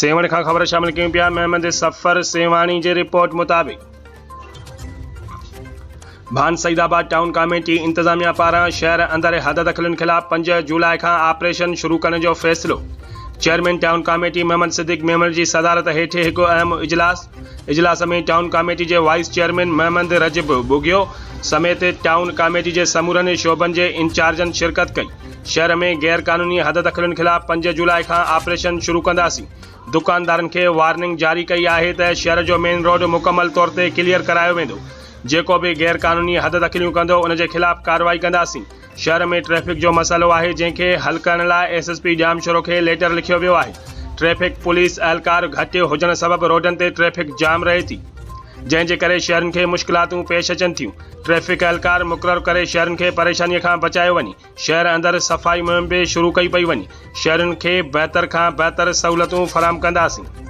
سيوهڻ کان خبر شامل ڪيون پيا محمد صفر سيوهاڻي جي رپورٽ مطابق ڀان سعيد آباد ٽائون ڪاميٽي انتظاميا پاران شهر اندر حد دخلين خلاف 5 جولاء کان آپريشن شروع ڪرڻ جو فيصلو. Chairman town committee Muhammad Siddique Memon جي صدارت هيٺ هڪ اهم اجلاس، اجلاس ۾ ٽائون ڪاميٽي جي وائيس چيئرمين محمد رجب ٻگهيو سميت ٽائون ڪاميٽي جي سمورن شعبن جي انچارجن شرڪت ڪئي. شهر ۾ غير قانوني حد دخلين خلاف 5 جولاء کان آپريشن شروع ڪنداسين. دڪاندارن کي وارننگ جاري ڪئي آهي ته شهر جو مين روڊ مڪمل طور تي ڪليئر ڪرايو ويندو، جيڪو به غير قانوني حد دخليون ڪندو ان جي خلاف ڪارروائي ڪنداسين، شهر ۾ ٽريفڪ جو مسئلو آهي جنهن کي حل ڪرڻ لاء ايس ايس پي ڄامشورو کي ليٽر لکيو ويو آهي، ٽريفڪ پوليس اهلڪار گهٽ هجڻ سبب روڊن تي ٽريفڪ جام رهي ٿي، جنهن جي ڪري شهرين کي مشڪلاتون پيش اچن ٿيون، ٽريفڪ اهلڪار مقرر ڪري شهرين کي پريشاني کان بچايو وڃي. شهر اندر صفائي مهم به شروع ڪئي پئي وڃي، شهرين کي بهتر کان بهتر سهولتون فراهم ڪنداسين.